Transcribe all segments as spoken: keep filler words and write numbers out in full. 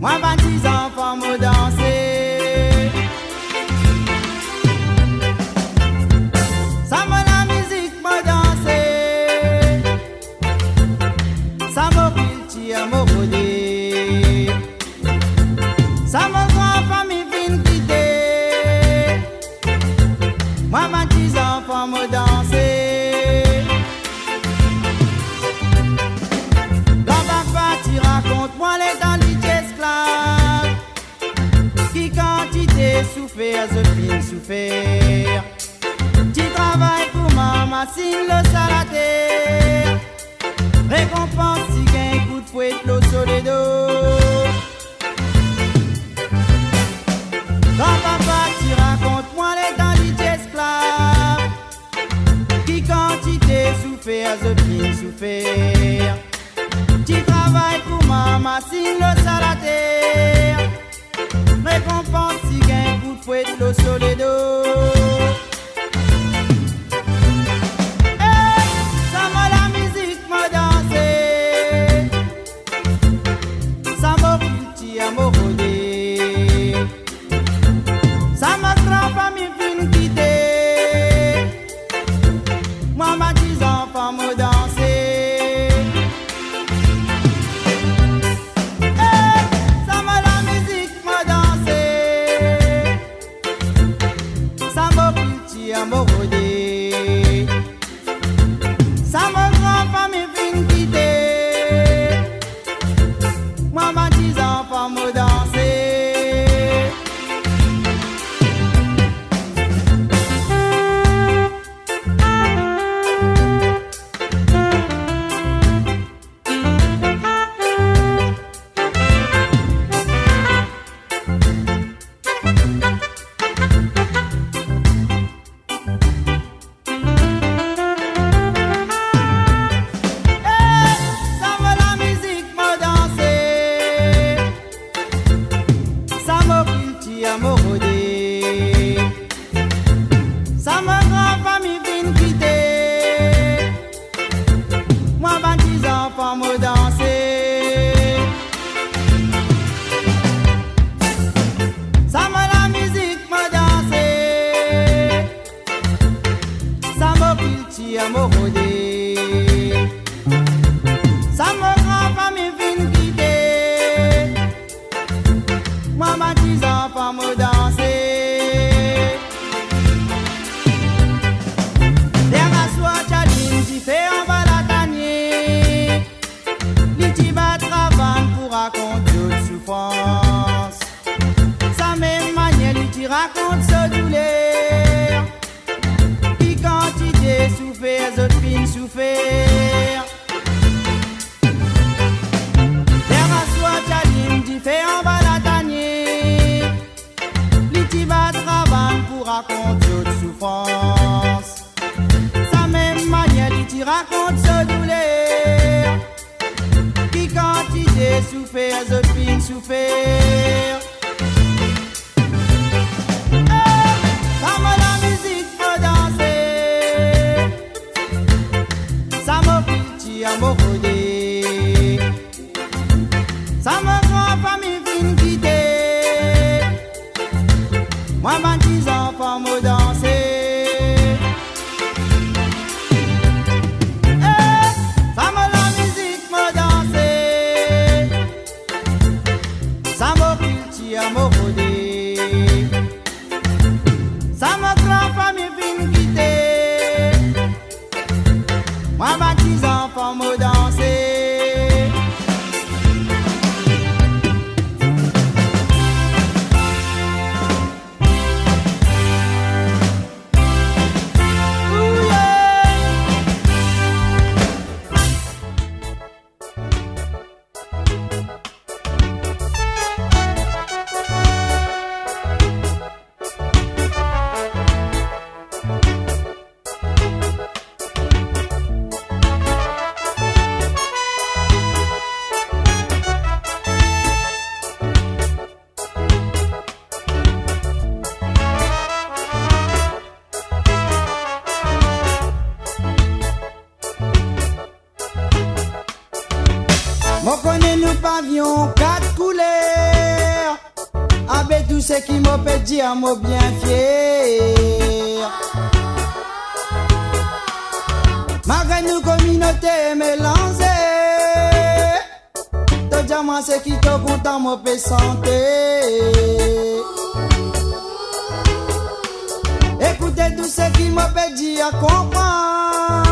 Moin bann ti zanfan mo dansé. Sa mo la mizik mo dansé. Sa mo kiltir mo rodé. Sa mo gran fanmi fine kité. Moin bann ti zanfan mo dansé. Gran papa ti rakont moin létan li ti ésklav. Ki kantité soufèr zot fine soufèr. Ti travay koman masine lo sal atèr. Rékonpans ti gingn kout fouet lo so lé do. Gran papa ti rakont moin létan li ti ésklav. Ki kantité soufèr zot fine soufèr. Ti travay koman masine lo sal atèr. Rékonpans ti gingn kout fouet lo so lé do. Eh, sa mo la mizik mo dansé. Sa mo kiltir mo rodé. Sa mo gran fanmi fine kité. Moin bann ti zanfan mo dansé. Eh, sa mo la mizik mo dansé. Sa mo kiltir mo rodé. Sa mo gran fanmi fine kité. Moin bann ti zanfan mo dansé. Eh, sa mo la mizik mo dansé. Sa mo kiltir mo rodé. Sa mo gran fanmi fine kité. Moin bann ti zanfan mo dansé. Sa mo la mizik mo dansé. Sa mo kiltir mo rodé. Sa mo gran fanmi fine kité. Moin bann ti zanfan mo dansé. Dèrnié soir Tchalin ti fé anba la tanié. Li ti bat ravann pou rakont zot soufrans. Sa mèm manièr li ti rakont so doulèr. Ki kantité soufèr zot fine soufèr. Dèrnié soir Tchalin ti fé anba la tanié. Li ti bat ravann pou rakont zot soufrans. Sa mèm manièr li ti rakont so doulèr. Ki kantité soufèr zot fine soufèr. Eh, sa mo la mizik mo dansé. Sa mo kiltir mo rodé. Sa mo gran fanmi fine kité. Moin bann ti zanfan mo dansé. Eh, sa mo la mizik mo dansé. Sa mo kiltir mo rodé. Sa mo gran fanmi fine kité. Moin bann ti zanfan mo dansé. Sé ki mo pé dir, mo bien fièr. Malgré nou kominoté mélanzé, to diaman sé ki to kontan mo pé santé. Ékout tout sé ki mo pé dir, konpran.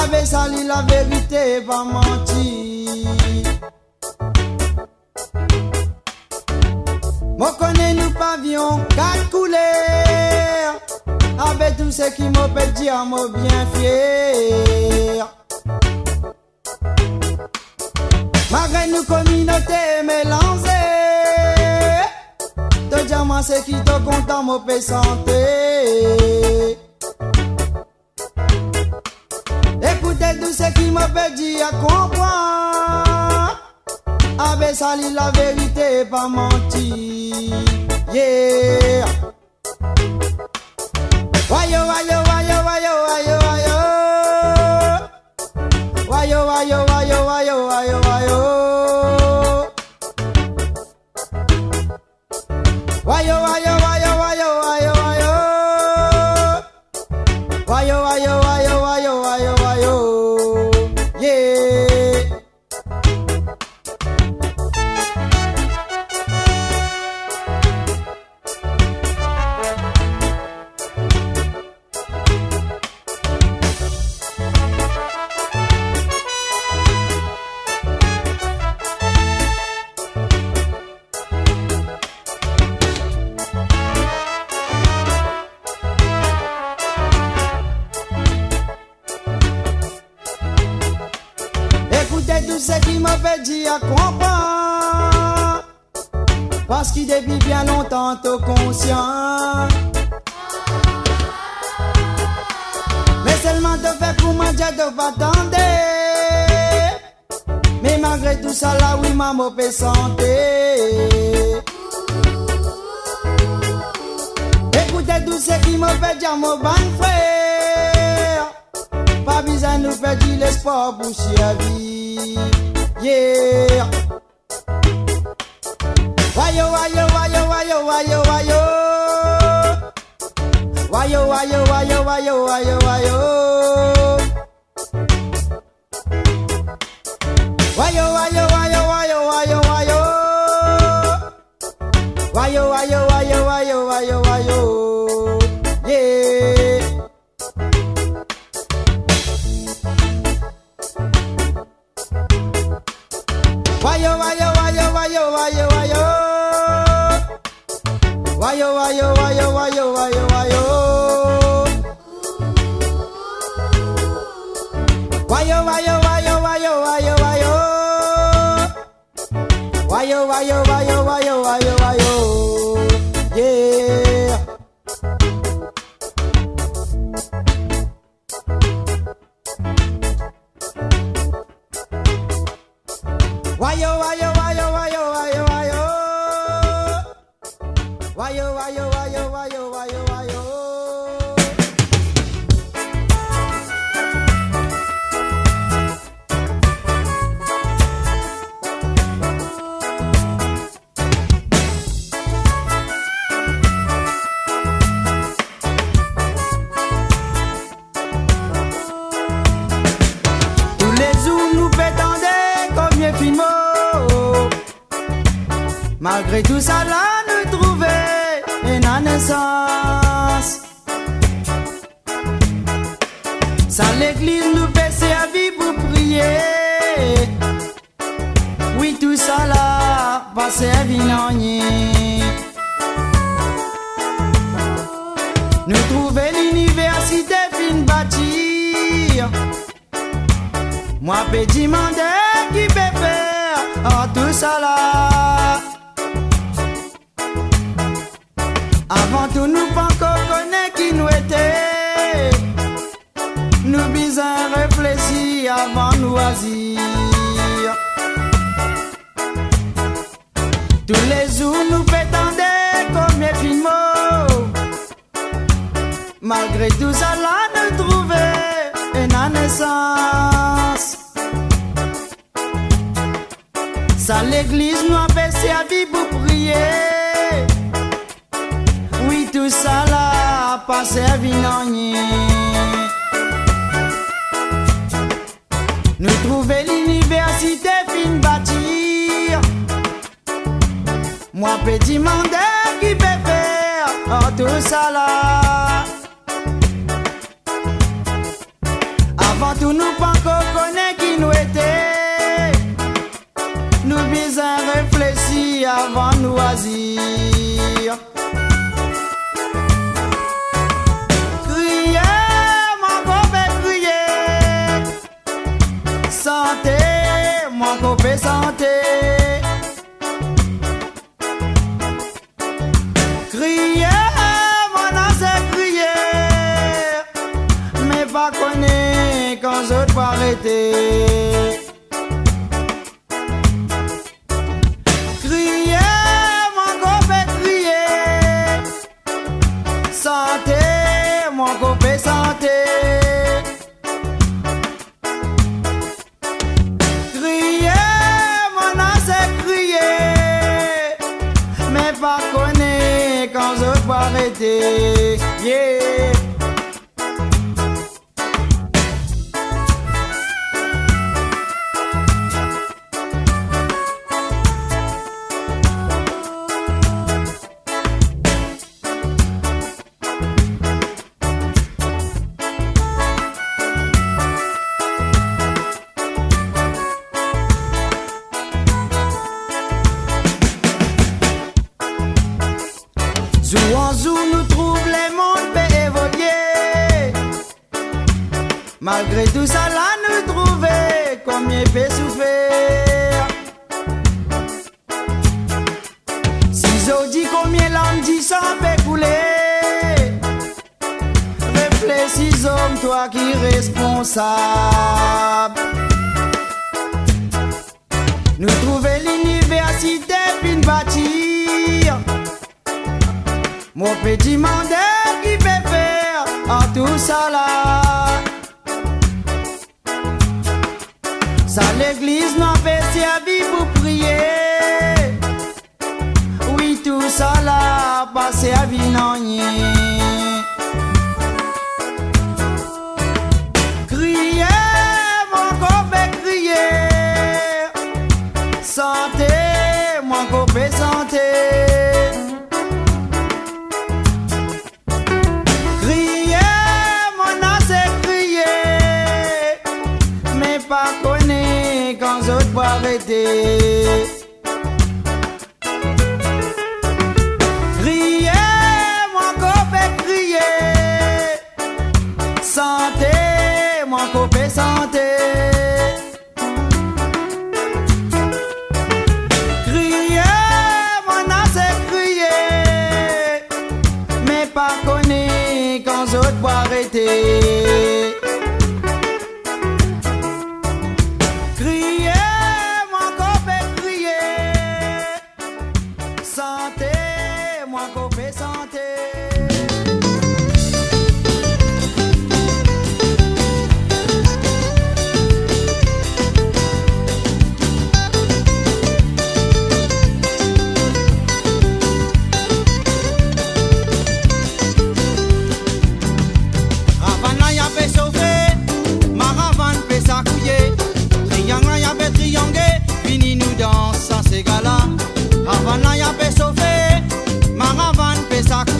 Avèk sa li la vérité, pa manti. Mo koné nou pavion kat koulèr. Avèk tout sé ki mo pé dir, mo bien fièr. Malgré nou kominoté mélanzé, to diaman sé ki to kontan mo pé santé. Ékout tout sé ki mo pé dir, konpran. Avèk sa li la vérité, pa manti. Yeah. Wayo, wayo, wayo, wayo, wayo, wayo. Wayo, wayo, wayo, wayo, wayo, wayo. Wayo, wayo, wayo, wayo, wayo, wayo. Wayo, wayo, wayo, wayo, wayo, wayo. Yeah. Ékout tout sé ki mo pé dir, konpran. Paske dépi bien lontan to konsian. Mé sèlman to fé koman Dié, to pa tandé. Mé malgré tousala, wi, mwin mo pé santé. Ékout tout sé ki mo pé dir, mon bann frèr. Pa bizin nou pèrd lèspwar pou sèrvi. Yeah. Wayo, wayo, wayo, wayo, wayo, wayo. Wayo, wayo, wayo, wayo, wayo, wayo. Wayo, wayo, wayo, wayo, wayo, wayo. Wayo, wayo, wayo, wayo, wayo, wayo. Yeah. Wayo, wayo, wayo, wayo, wayo, wayo. Wayo, wayo, wayo, wayo, wayo, wayo. Wayo, wayo, wayo, wayo, wayo, wayo. Wayo, wayo, wayo, wayo, wayo, wayo. Yeah. Wayo, wayo, wayo, wayo, wayo, wayo. Wayo, wayo, wayo, wayo, wayo, wayo. Toulézour nou pé tandé konbien fine mo. Malgré tousala, nou trouvé inn ésans. Sa légliz nou pé sèrvi pou priyé. Wi, tousala pa sèrvi nanrien. Nou trouvé linivèrsité fine batir. Mwin pé dimandé ki pé fèr tousala. Avan tou, nou pankor koné ki nou été. Nou bizin réfléshi avan nou azir. Toulézour nou pé tandé konbien fine mo. Malgré tousala, nou trouvé inn ésans. Sa légliz nou pé sèrvi pou priyé. sèrvi nanrien. Nou trouvé linivèrsité fine bati. Moin pé dimandé ki pé fèr an tousala. Avan tou, nou pankor koné ki nou été. Nou bizin réfléshi avan nou azir. Kriyé, moin ankor pé kriyé. Santé, moin ankor pé santé. Kriyé, moin asé kriyé, mé pa koné kan zot pou arété. Kriyé, moin ankor pé kriyé. Santé, moin ankor pé santé. Kriyé, moin asé kriyé, mé pa koné kan zot pou arété. Yeah. Zour an zour, nou trouv le monn pé évolié. Malgré tousala, nou trouvé konbien pé soufèr. Si zot i di konbien larm di san pé koulé, réfléshi, zom, toi ki rèsponsab. Nou trouvé linivèrsité fine bati. Moin pé dimandé ki pé fèr an tousala. Sa légliz nou pé sèrvi pou priyé. Wi, tousala pa sèrvi nanrien. Kriyé, moin ankor pé kriyé. Santé, moin ankor pé santé. Kriyé, moin asé kriyé, mé pa koné kan zot pou arété. Kriyé, moin ankor pé kriyé. Santé, moin ankor pé santé. Kriyé, moin asé kriyé, mé pa koné kan zot pou arété. Kriyé, moin ankor pé kriyé. Santé, moin ankor pé santé. Ravane la i apé sofé, maravann pé sakouyé, triang la i apé triangé, vini nou dans a ségala. Ravane la i apé sofé, maravann pé sakouyé.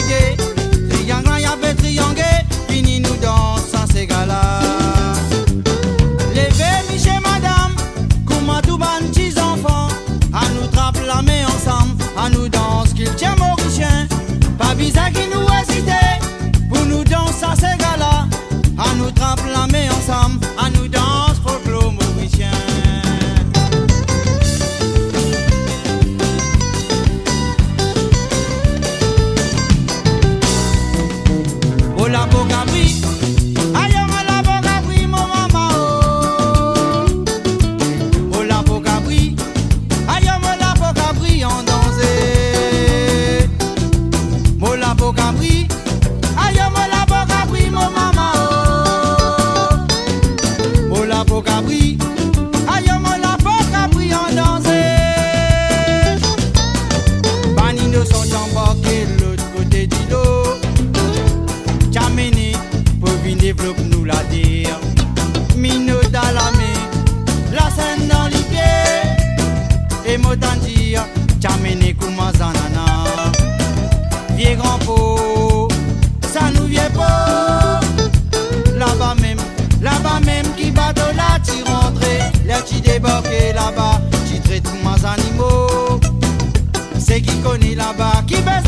Koni laba ki bèz